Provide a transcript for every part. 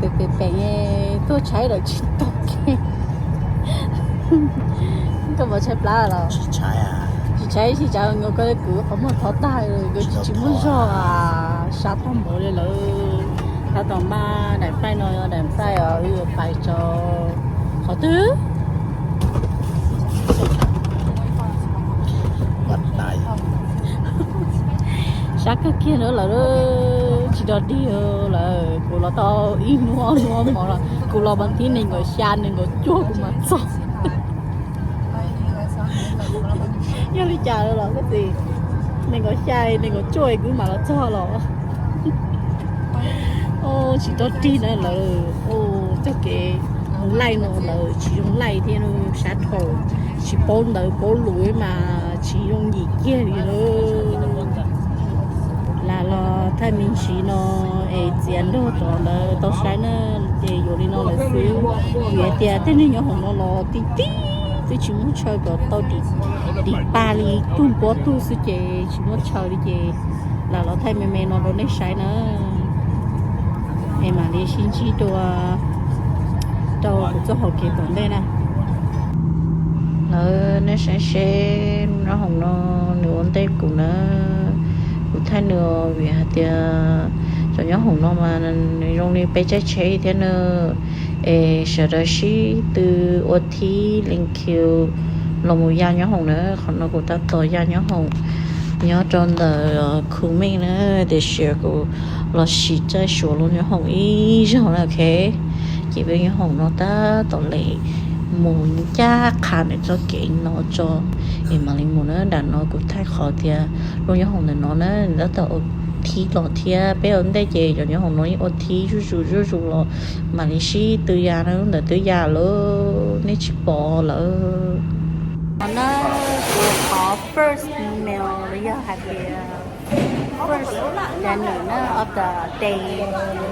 Pem pem pem tuaj tshaib lawm tsis tau kev. Koj puas tshaib plab los? Tsis tshaib, tsis tshaib, nkawd koj kuv qhov muag thov tag, nkawd tsis muaj zog, sab tag npaum li lawm. Tab tom maj daim nplaij no, daim nplaij os, wb yuav pais rau qhov twg? Sab kawg kiag na lawm, tsis dog dig lawm, kuv los tau ib hnub ob hnub mov los kuv los vas thib nees nkaum xya nees nkaum cuaj kuv mam txog. Yog li cas los koj txiv, nees nkaum xya nees nkaum cuaj kuv mam los txog los. Tsis dog dig na lawm, txoj kev mus laij no lawm tsis zoo laij thiab, sab dhau, tsis paub ntawv paub lus mas tsis zoo yim kiag li lawm. Lam los thaij me ntsis no es txiav nrog cov ntawd tau saib na, ces yuav li no lawm xwb. Vim hais tias tej neeg nyob hauv no los tib tib twb tsis muaj chaw kom tau dim pag li tug npuab tug xwb ces tsis muaj chaw li ces lam los thaij me me no rau nej saib na. Es mam li sib ntsib dua rau kuv txoj hau kev tom ntej na. Lawv, nej saib seb lub nyob hoom no nws ua ntej kuv na. Kuv thaij nws vim hais tias cov nyob hoom no mas nws zoo li peb caij tsheb thiab na. Es sawv daws sib tw ua thib leej khiv los mus ya nyob hoom na. Qhov no kuv tab tom ya nyob hoom nyob rau ntawm Khu Mej na, tiam sis kuv los sim caij Suav lub nyob hoom ib zaug na, ok. Ces peb nyob hoom no tab tom li mus ncaj qha nws txoj kev no tso, es mam li mus na. Nram no kuv thaij qhov tias lub nyob hoom ntawm no na nws tab tom ua thib los thiab, peb ua ntej ces cov nyob hoom no yeej ua thib zuj zus zuj zus los. Mam li sib tw ya na, lub ntawd twb ya lawm, nej tsis pom lawm. No na, kuv qhov first meal los yog hais tias first dinner na of the day,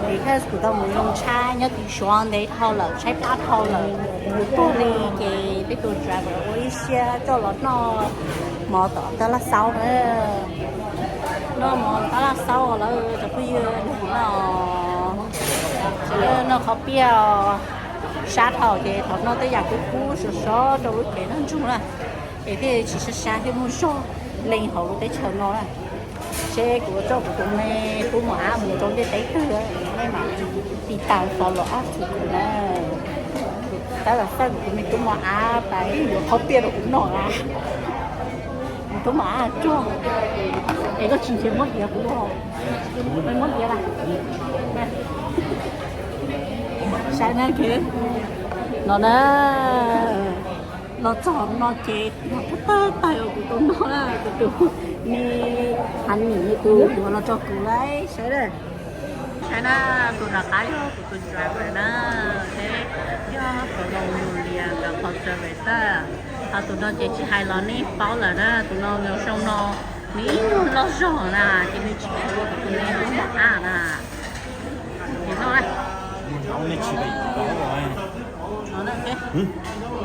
because kuv tau mus zoo tshaib nyob tim Suav ntev dhau lawm, tshaib plab dhau lawm, mus tuag li. Ces peb tus driver ua ib siab coj los noj mov tom tab laj xaub na. Noj mov tab laj xaub lawm cov phooj ywg, no noj qhov piaj sab dhau ces thaum noj tej yam kub kub sov sov rau lub cev noj ntsug na, es thiaj tsis sab sab thiaj muaj zog leej hauv lub teb chaws no na. Seb kuv coj kuv tus me tub mos ab mus rau ntiaj teb twg, nej mam tiv tas follow up kuv na. Tab tom xawb kuv tus me tub mos ab pais yuav qhov piaj rau kuv noj na. Kuv tub mos ab tsuag, es koj tsis nrhiav muab hiav kuv, muab hiav na. Saib na, no na, los txog no ces no tag tag uas kuv tus no na, kuv tus me hav nim tus yuav los tso kuv lawm, saib na. Saib na, tus nram qab yog kuv tus driver na, thiab yog tus no mus lias ntawm qhov survey xwb. Ho tus no ces tsis hais los nej paub lawm na, tus no zoo no, nws ib nyuag loj zog na, ces nws tsis tshua tus me tub mos ab na. Ces no,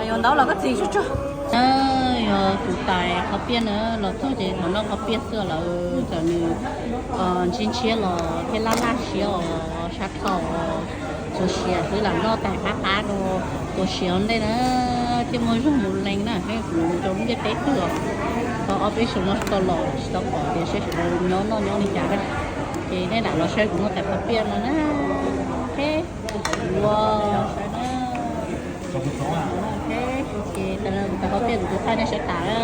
yuav ntaub los koj txiv tsuag tsuag. Yog kuv tais qhov piaj na, los txog ces thaum noj qhov piaj xwb lawm, txawm nws ntshiab ntshiab los thiab laj laj siab os, sab dhau, txhua siav xwb lam noj tais qab qab rau txhua siav ua ntej na, thiaj muaj zog mus lees na. Seb kuv mus rau lub ntiaj teb twg os, tau ob peb xyoos no tsis tau los, tsis tau pom tias seb sawv daws nyob noj nyob li cas na. Ces nej lam los saib kuv noj tais qhov piaj no na. Ua, ces tais qhov piaj kuv tus thaij nej saib tas na.